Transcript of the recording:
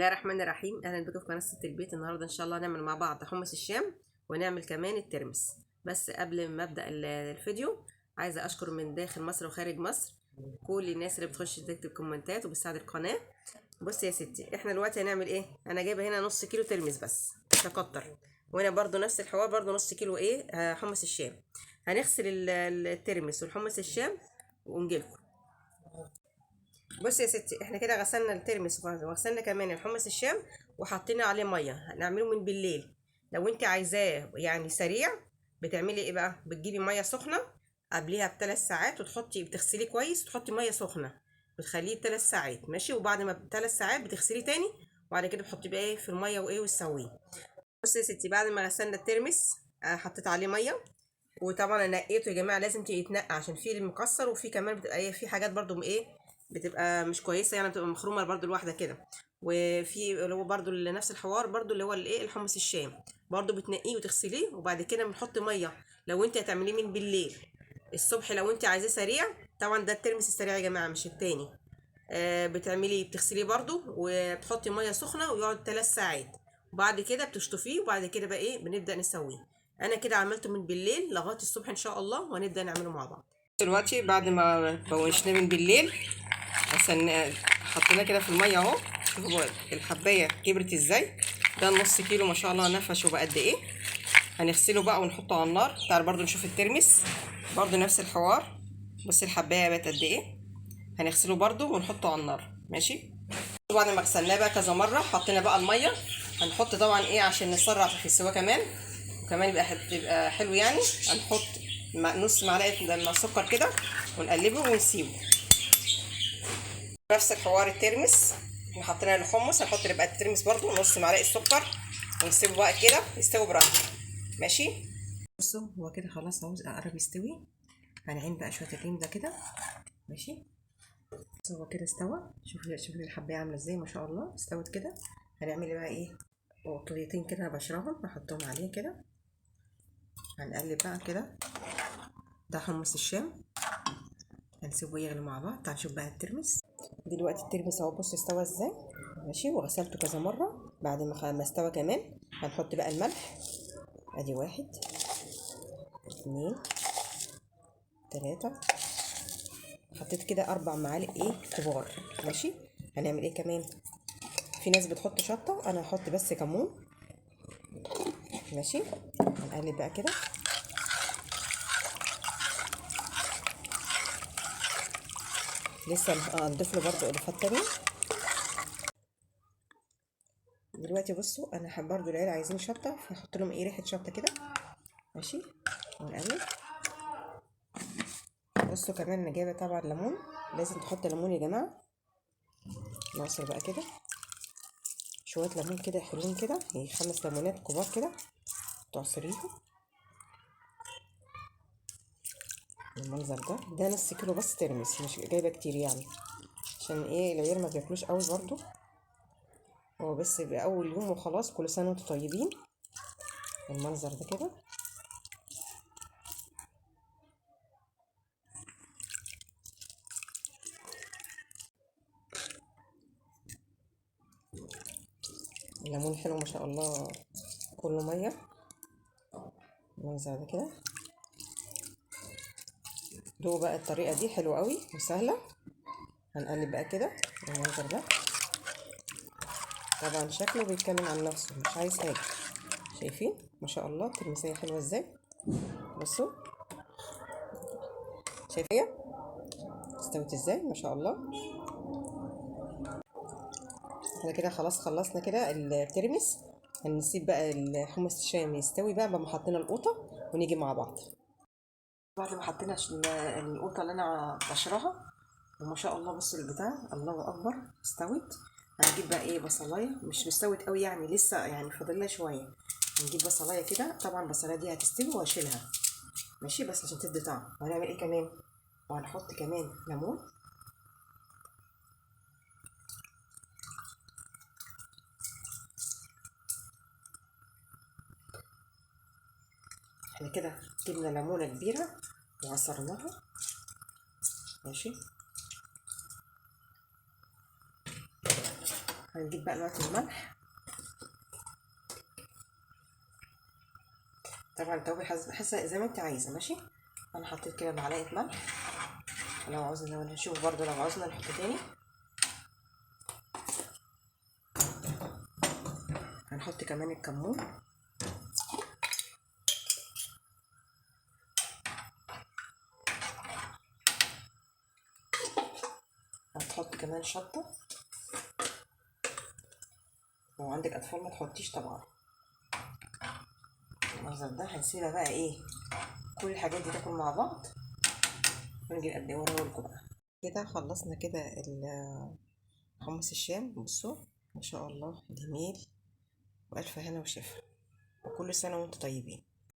الله الرحمن الرحيم. اهلا بكم في قناة ست البيت. النهارده ان شاء الله هنعمل مع بعض حمص الشام ونعمل كمان الترمس. بس قبل ما ابدا الفيديو عايزه اشكر من داخل مصر وخارج مصر كل الناس اللي بتخش تكتب كومنتات وبتساعد القناة. بصي يا ستي، احنا دلوقتي هنعمل ايه؟ انا جايبه هنا نص كيلو ترمس بس مش هكتر، وهنا برضو نفس الحوار، برضو نص كيلو ايه حمص الشام. هنغسل الترمس والحمص الشام ونجيلكم. بصي يا ستي، احنا كده غسلنا الترمس وغسلنا كمان الحمص الشام وحطينا عليه مية. هنعمله من بالليل. لو انت عايزاه يعني سريع بتعملي ايه بقى؟ بتجيبي مية سخنة قبليها ب3 ساعات وتحطي، بتغسليه كويس وتحطي مية سخنة وتخليه 3 ساعات، ماشي؟ وبعد ما ب3 ساعات بتغسليه تاني، وبعد كده بتحطيه بقى ايه في المية وايه وتسويه. بصي يا ستي، بعد ما غسلنا الترمس حطيت عليه مية، وطبعا انا نقيته يا جماعة، لازم يتنقى عشان فيه المكسر، وفي كمان بتبقى ايه، في حاجات برضو ايه بتبقى مش كويسة، يعني بتبقى مخرومه برضو الواحدة كده. وفي اللي هو برضو نفس الحوار برضو اللي هو الايه الحمص الشام برضو بتنقيه وتغسليه، وبعد كده بنحط مية. لو انت هتعمليه من بالليل الصبح، لو انت عايزاه سريع، طبعا ده الترمس السريع يا جماعة مش التاني، بتعمليه بتغسليه برضو وبتحطي مية سخنة ويقعد 3 ساعات، وبعد كده بتشطفيه، وبعد كده بقى ايه بنبدا نسويه. انا كده عملته من بالليل لغاية الصبح ان شاء الله، وهنبدا نعمله مع بعض. دلوقتي بعد ما بوشناه من بالليل غسلناه حطيناه كده في المية اهو. شوفوا الحبايه كبرت ازاي، ده نص كيلو ما شاء الله نفش وبقى قد ايه. هنغسله بقى ونحطه على النار. تعالوا برضو نشوف الترمس، برضو نفس الحوار. بصي الحبايه بقت قد ايه. هنغسله برضو ونحطه على النار، ماشي؟ بعد ما غسلناه بقى كذا مرة حطينا بقى المية. هنحط طبعا ايه عشان نسرع في السوا كمان، وكمان يبقى حلو يعني. هنحط نص معلقه سكر كده ونقلبه ونسيبه. نفس الحوار الترمس، احنا حطينا الحمص، هنحط بقى الترمس برضو نص معلقه سكر ونسيبه بقى كده يستوي براحته، ماشي؟ بصوا هو كده خلاص اهو قرب يستوي. هنعين بقى شوية الريم ده كده، ماشي؟ بصوا هو كده استوى. شوفوا شوفوا الحبايه عامله ازاي ما شاء الله، استوت كده. هنعمل بقى ايه؟ قطرتين كده بشرهم نحطهم عليه كده. هنقلب بقى كده. ده حمص الشام، هنسيبه يغلي مع بعض. تعالوا نشوف بقى الترمس. دلوقتي الترمس اهو، بصوا استوى ازاي، ماشي؟ وغسلته كذا مرة. بعد ما استوى كمان هنحط بقى الملح. ادي 1 2 3، حطيت كده 4 معالق ايه كبار، ماشي؟ هنعمل ايه كمان؟ في ناس بتحط شطه، انا هحط بس كمون، ماشي؟ هنقلب بقى كده. لسه هنضيف له برده اضافات تانية دلوقتي. بصوا انا برده العيال عايزين شطه، فهحط لهم ايه ريحه شطه كده، ماشي؟ ونقلب. بصوا كمان انا جايبه طبعا ليمون، لازم تحط ليمون يا جماعة. نعصر بقى كده شوية ليمون كده حلوين كده، يعني 5 ليمونات كبار كده تعصريهم المنظر ده. ده نص كيلو بس ترمس، مش جايبه كتير يعني عشان ايه العيال ما بياكلوش قوي برضو، هو بس بيبقى اول يوم وخلاص. كل سنة وانتم طيبين. المنظر ده كده. الليمون حلو ما شاء الله، كله مية. المنظر ده كده. دوقوا بقى الطريقة دي حلوة قوي وسهلة. هنقلب بقى كده المنظر ده. طبعا شكله بيتكلم عن نفسه، مش عايز حاجة. شايفين ما شاء الله الترمسيه حلوة ازاي؟ بصوا شايفين استوت ازاي ما شاء الله. احنا كده خلاص خلصنا كده الترمس. هنسيب بقى الحمص الشام يستوي بقى بعد ما حطينا القوطه، ونيجي مع بعض. بعد ما حطينا القوطه اللي انا بشرها، وما شاء الله بصوا البتاع الله اكبر استوت. هنجيب بقى ايه بصلايه، مش مستوت قوي يعني لسه يعني فاضل لها شوية. هنجيب بصلايه كده، طبعا البصلايه دي هتستوي وهشيلها، ماشي؟ بس عشان تدي طعم. وهنعمل ايه كمان؟ وهنحط كمان ليمون. احنا كده جبنا ليمونه كبيرة وعصرناها، ماشي؟ هنجيب بقى دلوقتي الملح. طبعا التوابل حسب زي ما انت عايزه، ماشي. انا حطيت كده معلقه ملح، لو عاوزنا لو نشوف برضو لو عاوزنا نحط تاني. هنحط كمان الكمون. هتحط كمان شطه، لو عندك اطفال ما تحطيش طبعا. المنظر ده هنسيبها بقى ايه، كل الحاجات دي تاكل مع بعض، ونجي نقدمه لكم بقى. كده خلصنا كده حمص الشام. بصوا ما شاء الله جميل، والف هنا وشفا، وكل سنة وانتم طيبين.